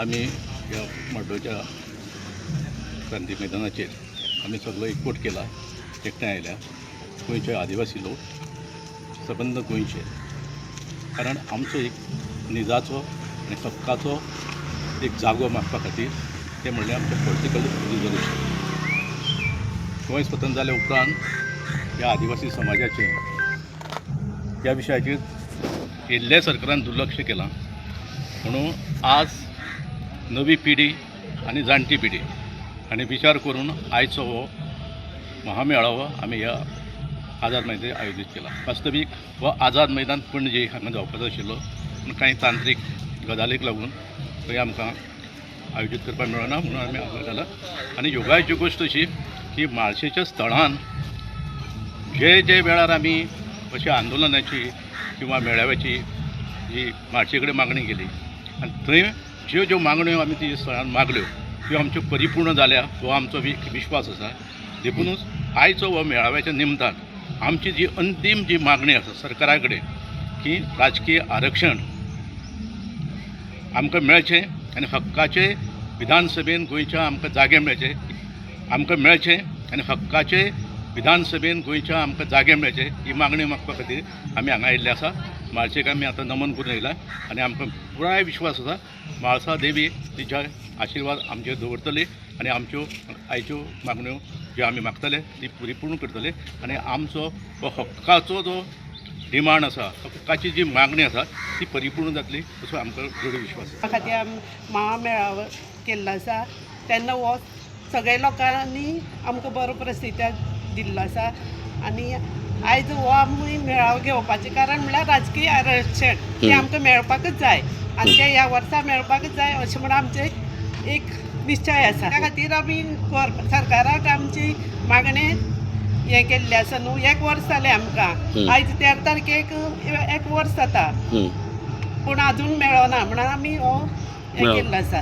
आमी ह्या म्हाड्डोळच्या क्रांती मैदानाचेर आमी सगलो एकवट केला, एकठांय आयल्या गोंयचे आदिवासी लोक, सबंद गोंयचे. कारण आमचो एक निजाचो आनी हक्काचो एक जागो मागपा खातीर, तें म्हणल्यार आमचें पॉलिटिकल रिजर्वेशन. गोंय स्वतंत्र जाल्या उपरांत ह्या आदिवासी समाजाचें ह्या विशयाचेर येयल्ल्या सरकारान दुर्लक्ष केलां. म्हणून आज नवी पिढी आनी जाणटी पिढी हांणी विचार करून आयचो हो महामेळावो आमी ह्या आझाद मैदानार आयोजीत केला. वास्तवीक हो आझाद मैदान पणजे हांगा जावपाचो आशिल्लो, पूण कांय तांत्रीक गजालीक लागून थंय आमकां आयोजीत करपाक मेळना म्हणून आमी हांगा घाला. आनी योगायोगाची गोश्ट अशी की म्हाळशेच्या स्थळान जे जे वेळार आमी अशा आंदोलनाची किंवा मेळाव्याची जी म्हाळशे कडेन मागणी केली आनी थंय ज्यो ज्यो मागण्यो आमी ती स्थळान मागल्यो त्यो आमच्यो परिपूर्ण जाल्या, हो आमचो विश्वास आसा. देखुनूच आयचो हो मेळाव्याच्या निमतान आमची जी अंतीम जी मागणी आसा सरकारा कडेन की राजकीय आरक्षण आमकां मेळचें आनी हक्काचे विधानसभेन गोंयच्या आमकां जागे मेळचे, आमकां मेळचें आनी हक्काचे विधानसभेन गोंयच्या आमकां जागे मेळचे, ही मागणी मागपा खातीर आमी हांगा आयिल्ले आसा. म्हाळशेक आमी आतां नमन करून येयला आनी आमकां पुराय विश्वास आसा, म्हाळसा देवी तिच्या आशिर्वाद आमचेर दवरतली आनी आमच्यो आयच्यो मागण्यो ज्यो आमी मागतले ती परिपूर्ण करतले आनी आमचो हो हक्काचो जो डिमांड आसा, हक्काची जी मागणी आसा ती परिपूर्ण जातली असो आमकां दृढ विश्वास आसा. त्या खातीर आमी महामेळावो केल्लो आसा. तेन्ना हो सगळे लोकांनी आमकां बरो प्रतिसाद दिल्लो आसा आनी आयज हो आमी मेळावो घेवपाचें कारण म्हणल्यार राजकीय आरक्षण तें आमकां मेळपाकच जाय आनी तें ह्या वर्सा मेळपाकच जाय अशें म्हण आमचें एक निश्चय आसा. त्या खातीर आमी सरकाराक आमची मागणें हें केल्लें आसा न्हू. एक वर्स जालें आमकां, आयज 13 तारखेक एक वर्स जाता, पूण अजून मेळना म्हणून आमी हो हें मेळो. केल्लो आसा.